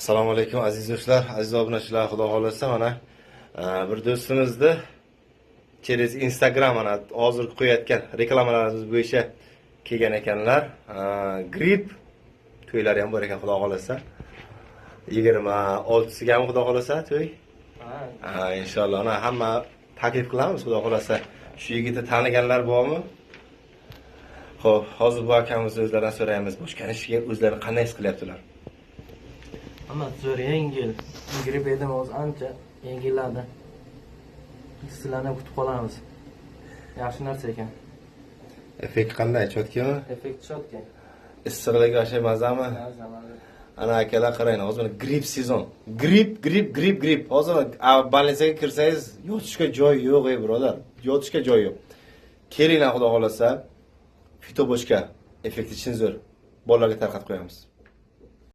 Assalomu alaykum, aziz do'stlar, aziz obunachilar. Xudo xohlasa, mana bir do'stimizni через Instagram, mana hozir qo'yayotgan reklamalarimiz bo'yicha kelgan ekanlar. Gripp to'ylari ham bor ekan, xudo xohlasa. 26sigami, xudo xohlasa, to'y? Ha, inshaalloh. Ana hamma taklif qilamiz, xudo xohlasa. Shu yigitni taniganlar bormi? Xo'p, hozir bu akamizni o'zlaridan so'raymiz. Bochkani ishiga o'zlari qanday his qilyaptilar? Hammasi zo'r, yengil. Gripp edim, hozir ancha yengilladi. Sizlarni ham kutib qolamiz. Yaxshi narsa ekan. Effekt qanday? Чёткий mi? Effekt чёткий. Issiqligi o'sha mazami? Ana akalar, qarang, hozir mana gripp sezon. Gripp, gripp, gripp, gripp. Hozir больница ga kirsangiz, yotishga joy yo'q, ey birodar. Yotishga joy yo'q. Kelinglar, xudo xohlasa, fitobochka effekti chin zo'r. Bolalarga tarqatib qo'yamiz.